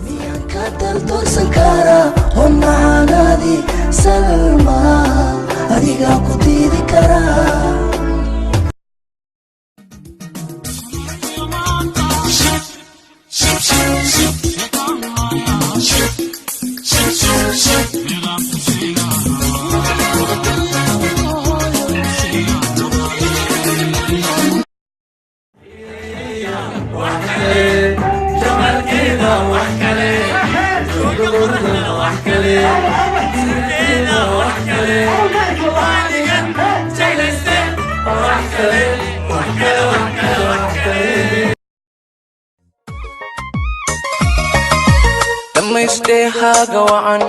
Miyaan ka daldoorsan karaa oo macaanaadii Salma adigaa ku diidi karaa? Dhammaystee haaga wacan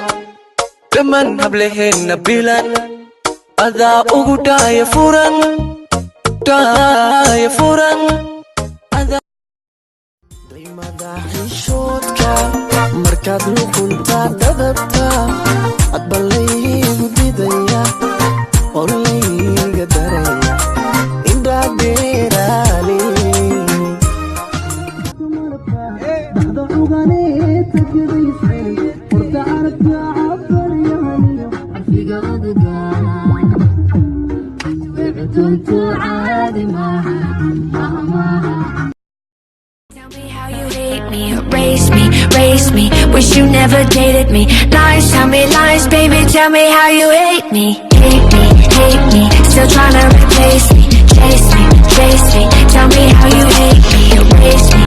dhammaan hablaheenna bilan adaa ugu dhaaya furan, dhaaya furan. Daymada xishoodka markaad luqunta dadabta adba laygu didaya oo layga daraya indhaadheeraale. Tell me how you hate me, erase me, race me. Wish you never dated me. Lies, tell me lies, baby. Tell me how you hate me, hate me, hate me. Still trying to replace me, chase me, chase me. Tell me how you hate me, erase me.